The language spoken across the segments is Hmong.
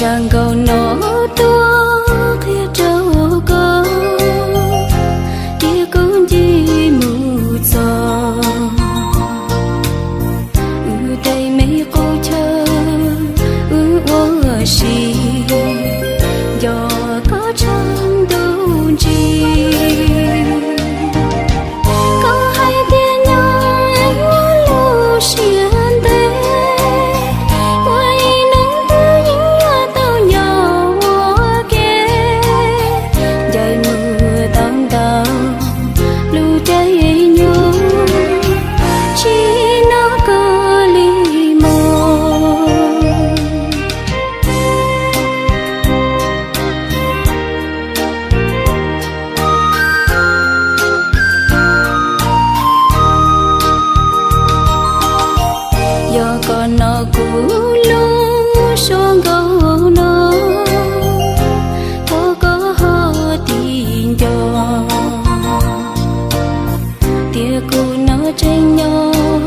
Zaj nkauj no tuaj qhia rau koj, tias kuv ncig mus txog, wb tej me qub chaw wb ua si, nco koj tshaj ntuj ntsig. Koj hais tias nyob ua lub siab ntev, ua ib hnub twg yeej yuav tau nyob ua ke. Ncaim mus tau ntau lub caij nyoog, tsis nco koj li mog. Yog koj hnov kuv lub suab nkauj no, thov koj ho tig nco, tias kuv no tseem nyob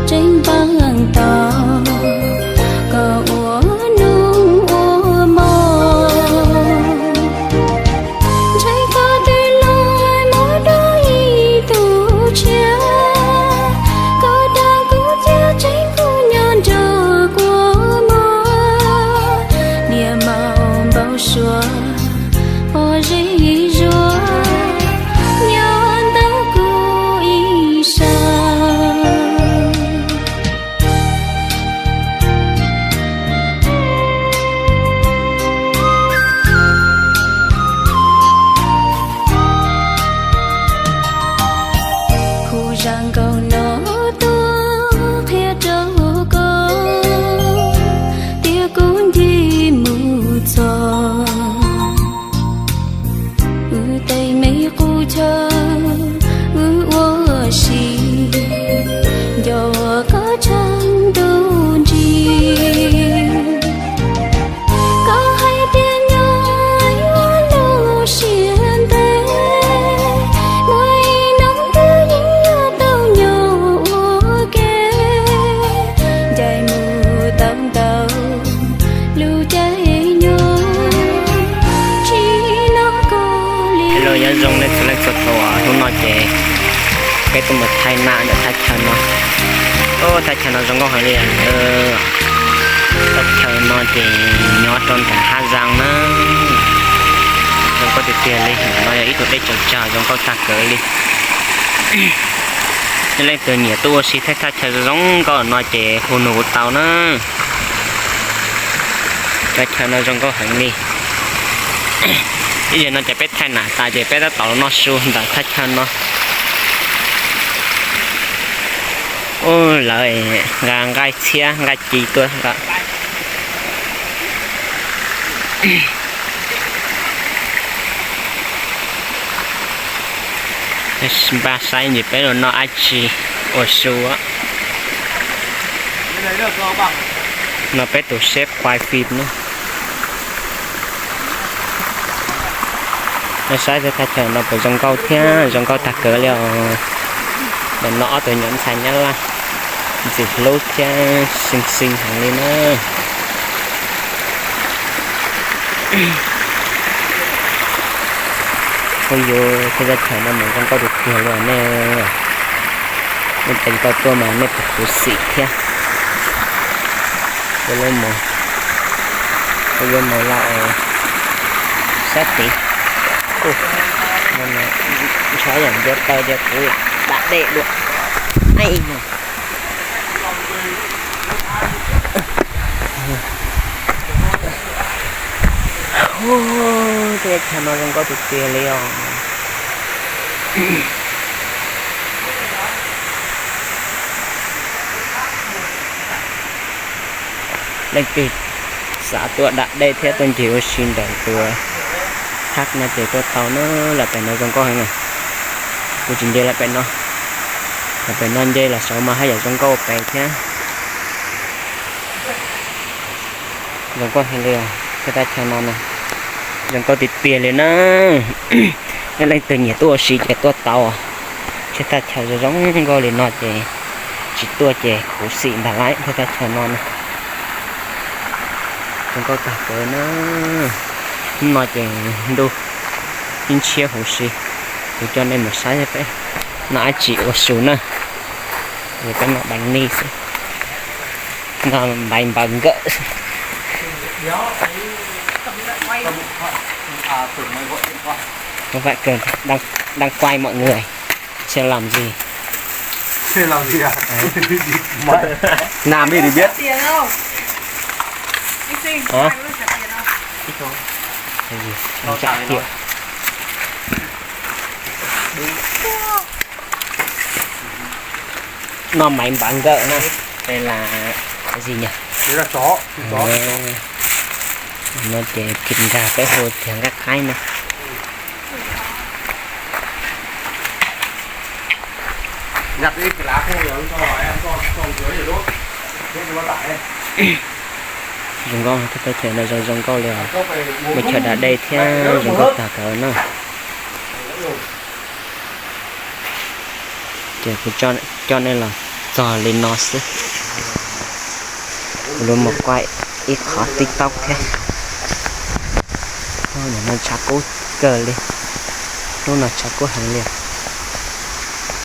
tseem npaj tau koj ua nus ua hmo. Ntshai koj twb los mus dua ib tug tshiab, koj dag kuv cia tseem kuv nyob nrog kua muag. Niam maum npau suav pom zej zuag, nyob ntawm kuv ib sab. Kuv zaj nkauj no tuaj qhia rau koj, tias kuv ncig mus txog, wb tej me qub chaw wb ua si, nco koj tshaj ntuj ntsig. Koj hais tias nyob ua lub siab ntev, muaj ib hnub twg yeej yuav tau nyob ua ke. Ncaim mus tau ntau lub caij nyoog, tsis nco koj li. Hello, nyob zoo nej txhua leej txhua tus, hnub no ces peb tuaj mus thaij nam ntawm thaj chaw no. Thaj chaw no zoo nkauj heev li. Thaj chaw no ces nyob rau ntawm Haj Zaas na. Zoo nkauj tiag tiag li, no yog ib tug dej tsaws tsag zoo nkauj tag kawg li. Nej leej twg nyiam tuaj ua si thaij thaj chaw zoo nkauj no ces hu nug kuv tau na. Thaj chaw no zoo nkauj heev li. Ib zaug no ces peb thaij nam tas ces peb tab tom los noj su ntawm thaj chaw no. Ub, lawv nqa nqaij txhiab nqaij ci tuaj. Npaj saib ntsis peb los noj dab tsi ua su. No peb tus chef Quay Phim no. Nej saib thaj chaw no puas zoo nkauj thiab, zoo nkauj tag kawg li os. Ntawm no ob tug nyuam ntxhais Nyab Laj ntxim hlub thiab xee xee heev li na. Ua yuav thaj chaw no mas zoo nkauj tiag tiag li os nej. Nej tes tau tuaj mas nej puas khuv xim thiab. Ua lub mos, ua yuav mos lauj, sab tid. Ntshai yam ncuav taw cia kuv dam dej dua. Teb chaws no zoo nkauj tiag tiag li os. Leej twg xav tuaj dam dej thiab tuaj ncig ua si ntawm tus thaj no ces tuaj tau na. Lawm pem no zoo nkauj heev. Kuv tsis nce lawm pem no, lawm pem no nce los saud mas haj yam zoo nkauj pem thiab. Zoo nkauj heev li os, thaj chaw no na, zoo nkauj tiag tiag li na. Nej leej twg nyiam tuaj ua si ces tuaj tau. Thaj chaw zoo zoo nkauj li no ces tsis tuaj ces khuv xim ntag lauj, thaj chaw no na. Zoo nkauj tag kawg na. Hnub no ces ntuj ib ntshiab huv si. Kuv coj nej mus saib peb noj dab tsi ua su na. Peb noj bánh mì xwb. Noj bánh bao gạo xwb. Các bạn đang, đang quay mọi người. Xem làm gì. Xem làm gì à? Làm đi thì biết. Hả? Cái gì? Anh chạy kiểu. Noj bánh bao gạo na. Đây là cái gì nhỉ? Đấy là chó, thịt chó. Nó thì thịt gà cái hồi thì gắt cái này. Nhặt đi cái lá khô rồi cho vào em cho, cho dưới rồi đốt. Đốt cho nó tản đi. Zoo nkauj, teb chaws no zoo zoo nkauj li os. Muaj chaw da dej thiab zoo nkauj tag kawg na. Ces kuv coj nej los txog li no xwb. Kuv los mus quay ib qho TikTok thiab. Hnub no tshav kub kawg li. Hnub no tshav kub heev li.